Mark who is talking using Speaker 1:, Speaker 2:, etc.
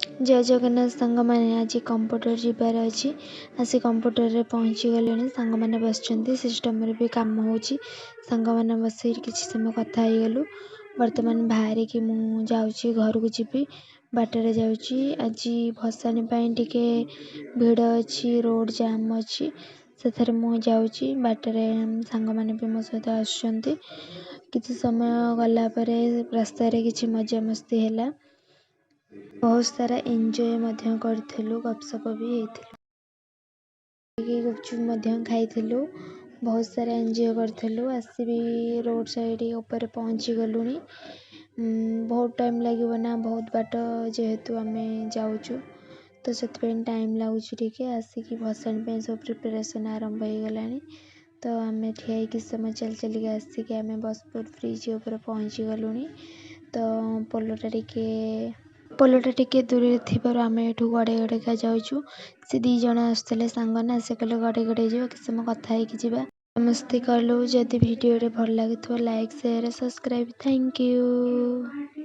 Speaker 1: ଜୟ ଜଗନ୍ନାଥ ସାଙ୍ଗମାନେ, ଆଜି କମ୍ପ୍ୟୁଟର ଯିବାର ଅଛି। ଆସି କମ୍ପ୍ୟୁଟରରେ ପହଞ୍ଚିଗଲେଣି। ସାଙ୍ଗମାନେ ବସିଛନ୍ତି, ସିଷ୍ଟମରେ ବି କାମ ହେଉଛି। ସାଙ୍ଗମାନେ ବସିକି କିଛି ସମୟ କଥା ହେଇଗଲୁ। ବର୍ତ୍ତମାନ ବାହାରିକି ମୁଁ ଯାଉଛି, ଘରକୁ ଯିବି, ବାଟରେ ଯାଉଛି। ଆଜି ଭସାଣି ପାଇଁ ଟିକେ ଭିଡ଼ ଅଛି, ରୋଡ଼ ଜାମ୍ ଅଛି, ସେଥିରେ ମୁଁ ଯାଉଛି। ବାଟରେ ସାଙ୍ଗମାନେ ବି ମୋ ସହିତ ଆସୁଛନ୍ତି। କିଛି ସମୟ ଗଲା ପରେ ରାସ୍ତାରେ କିଛି ମଜାମସ୍ତି ହେଲା। ବହୁତ ସାରା ଏନ୍ଜୟ ମଧ୍ୟ କରିଥିଲୁ, ଗପସପ ବି ହେଇଥିଲୁ, ଗୁପଚୁପ୍ ମଧ୍ୟ ଖାଇଥିଲୁ, ବହୁତ ସାରା ଏନ୍ଜୟ କରିଥିଲୁ। ଆସି ବି ରୋଡ଼ ସାଇଡ଼୍ ଉପରେ ପହଞ୍ଚି ଗଲୁଣି। ବହୁତ ଟାଇମ୍ ଲାଗିବ ନା, ବହୁତ ବାଟ ଯେହେତୁ ଆମେ ଯାଉଛୁ, ତ ସେଥିପାଇଁ ଟାଇମ୍ ଲାଗୁଛି ଟିକେ। ଆସିକି ଭସାଣି ପାଇଁ ସବୁ ପ୍ରିପାରେସନ୍ ଆରମ୍ଭ ହେଇଗଲାଣି। ତ ଆମେ ଠିଆ ହେଇକି ସମୟ ଚାଲି ଚାଲିକି ଆସିକି ଆମେ ବସପୁର ବ୍ରିଜ୍ ଉପରେ ପହଞ୍ଚି ଗଲୁଣି। ତ ପୋଲଟା ଟିକେ ଦୂରରେ ଥିବାରୁ ଆମେ ଏଠୁ ଗଡ଼େଇ ଗଡ଼େଇକା ଯାଉଛୁ। ସେ 2 ଜଣ ଆସୁଥିଲେ ସାଙ୍ଗ ନା, ସେ କହିଲେ ଗଡ଼େଇ ଗଡ଼େଇ ଯିବା, କିଛି ସମୟ କଥା ହେଇକି ଯିବା। ମସ୍ତି କଲୁ। ଯଦି ଭିଡ଼ିଓଟି ଭଲ ଲାଗୁଥିବ, like, share, subscribe. Thank you.